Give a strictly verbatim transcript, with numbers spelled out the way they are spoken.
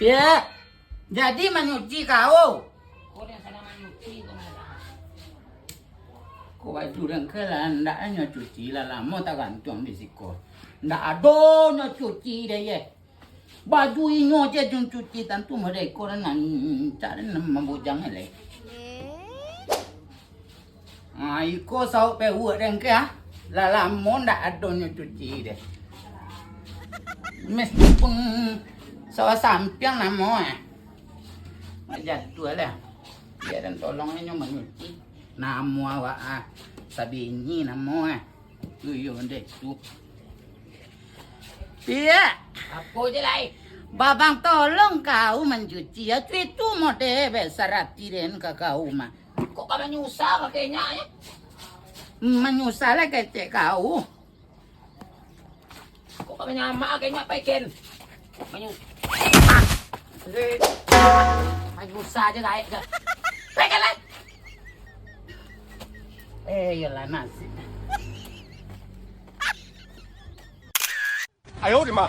Ya, jadi manyuci kau. Ko yang sadang manyuci ko malah. Ko baju dengke lah, ndak nyo cuci lah, lamo tagantuang di siko. Ndak ado nyo cuci deh, ye. Baju inyo je jun cuci, tantu mereko nan rancak nan mambujang lai. Ah, iko sauak pewek dengke, ah. Lah lamo ndak ado nyo cuci deh. Mes pun sawah sampiang namo, eh. Jatuah lah. Biaran tolong inyo manyuci. Namo awak, ah. Sabini namo, eh. Tu iyo deh tu. Iya. Apo je lai? Babang tolong kau mancuci, ya. Cuitu mode besar ati den ka kau mah. Kok ka manyusah ka kenyak, ya? Manyusah lah kecek kau. Kok ka manyamak ka kenyak, paiken? Manyusah. Ah. Manyusah je gaek je. Paiken lah. Eh, iyolah nasib. Ayo, di ma?